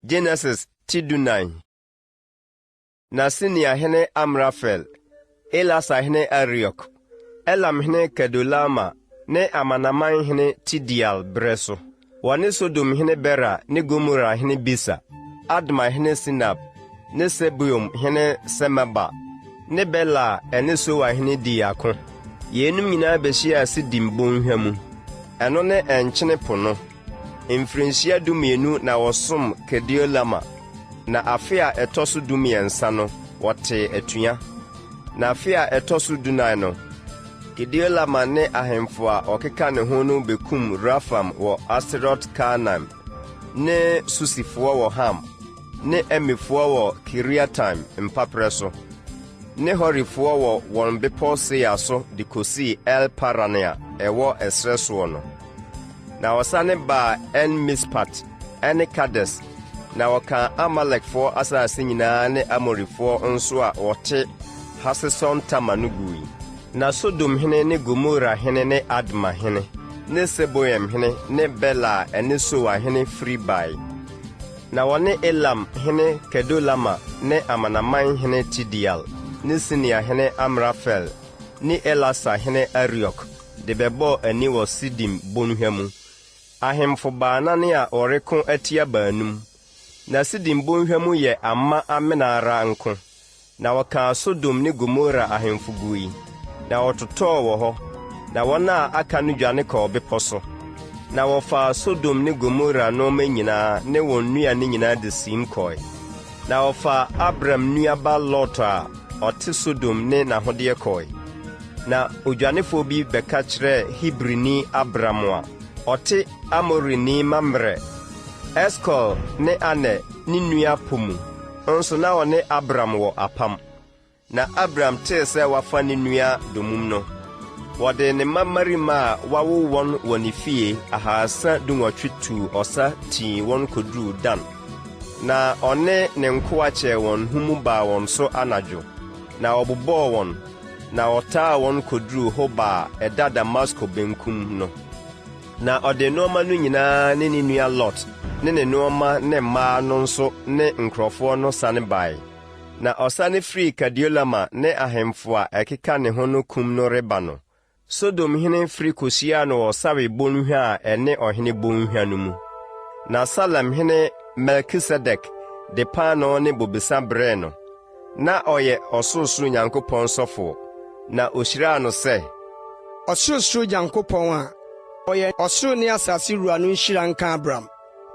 Genesis ti 14. Na Sinear hene Amrafel, Elasar hene Ariok, Elam hene Kedorlaomer ne amanaman hene Tideal berɛ so, wɔne Sodom hene Bera ne Gomora hene Bisa, Adma hene Sinab ne Seboim hene Semeber ne Bela a ɛne Soar hene dii ako. Yeinom nyinaa bɛhyiaa Sidim bɔnhwa mu, ɛno ne Nkyene Po no. Mfirinhyia dumienu na wɔsom Kedorlaomer, na afe a ɛtɔ so dumiɛnsa no, wɔtee atua. Na afe a ɛtɔ so dunan no, Kedorlaomer ne ahemfo a wɔkeka ne ho no bɛkum Refaim wɔ Asterot-Karnaim, ne Susifoɔ wɔ Ham, ne Emifoɔ wɔ Kiriataim mpaperɛ so, ne Horifoɔ wɔ wɔn bepɔ Seir so de kɔsii El-Paran a ɛwɔ ɛserɛ soɔ no. Na wɔsane baa En-Mispat ne Kades, na wɔkaa Amalekfoɔ asase nyinaa ne Amorifoɔ nso a wɔte Haseson-Tamar no gui. Na Sodom hene ne Gomora hene ne Adma hene ne Seboim hene ne Bela a ɛne Soar hene firi bae. Na wɔne Elam hene Kedorlaomer ne amanaman hene Tideal ne Sinear hene Amrafel ne Elasar hene Ariok de bɛbɔɔ ani wɔ Sidim bonhwa mu, ahemfo baanan a wɔreko atia baanum. Na Sidim bonhwa mu yɛ ama amena ara nko. Na wɔkaa Sodom ne Gomora ahemfo gui, na wɔtotɔɔ wɔ hɔ, na wɔn a aka no dwane kɔɔ bepɔ so. Na wɔfaa Sodom ne Gomora nnoɔma nyinaa ne wɔn nnuane nyinaa de siim kɔe. Na wɔfaa Abram nua ba Lot a ɔte Sodom ne n'ahodeɛ kɔe. Na odwanefoɔ bi bɛka kyerɛɛ Hebrini Abram a ɔte Amorini Mamre, Eskol ne Aner ne nua pɔ mu, nso na ɔne Abram wɔ apam. Na Abram tee sɛ wɔafa ne nua dommum no, wɔde ne mmammarima a wawo wɔn wɔ ne fie 318 tuu ɔsa tii wɔn kɔduruu Dan. Na ɔne ne nkoa kyɛɛ wɔn ho mu baa wɔn so anadwo, na ɔbobɔɔ wɔn, na ɔtaa wɔn kɔduruu Hoba a ɛda Damasko benkum no. Na ɔde nnoɔma no nyinaa ne ne nua Lot ne ne nnoɔma ne mmaa no nso ne nkurɔfoɔ no sane bae. Na ɔsane firii Kedorlaomer ne ahemfo a ɛkeka ne ho no kum no reba no, Sodom hene firi kɔhyiaa no wɔ Sawe bonhwa a ɛne ɔhene bonhwa no mu. Na Salem hene Melkisedek de paanoo ne bobesa brɛɛ no. Na ɔyɛ ɔsorosoro Nyankopɔn sɔfoɔ, na ɔhyiraa no sɛ. Ɔsorosoro Nyankopɔn a ɔyɛ ɔsoro ne asase wura no nhyira nka Abram.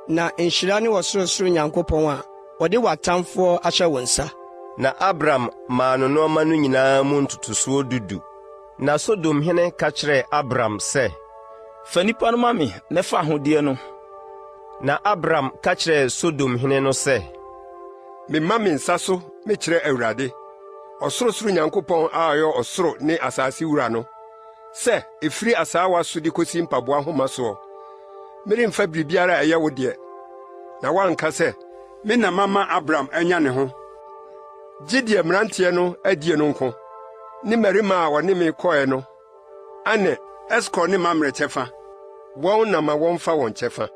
Na nhyira ne ɔsorosoro Nyankopɔn a ɔde w'atamfoɔ ahyɛ wo nsa. Na Abram maa no nnoɔma no nyinaa mu ntotosoɔ du du. Na Sodom hene ka kyerɛɛ Abram sɛ. Fa nnipa no ma me na fa ahodeɛ no. Na Abram ka kyerɛɛ Sodom hene no sɛ. Mema me nsa so mekyerɛ Awurade, ɔsorosoro Nyankopɔn a ɔyɛ ɔsoro ne asase wura no, sɛ ɛfiri asaawa so de kosi mpaboa nhoma soɔ, meremfa biribiara a ɛyɛ wo deɛ, na woanka sɛ, 'Me na mama Abram anya ne ho, gye deɛ mmeranteɛ no adie no nko, ne mmarima a wɔne me kɔeɛ no, Aner, Eskol ne Mamre kyɛfa, wɔn na ma wɔmfa wɔn kyɛfa.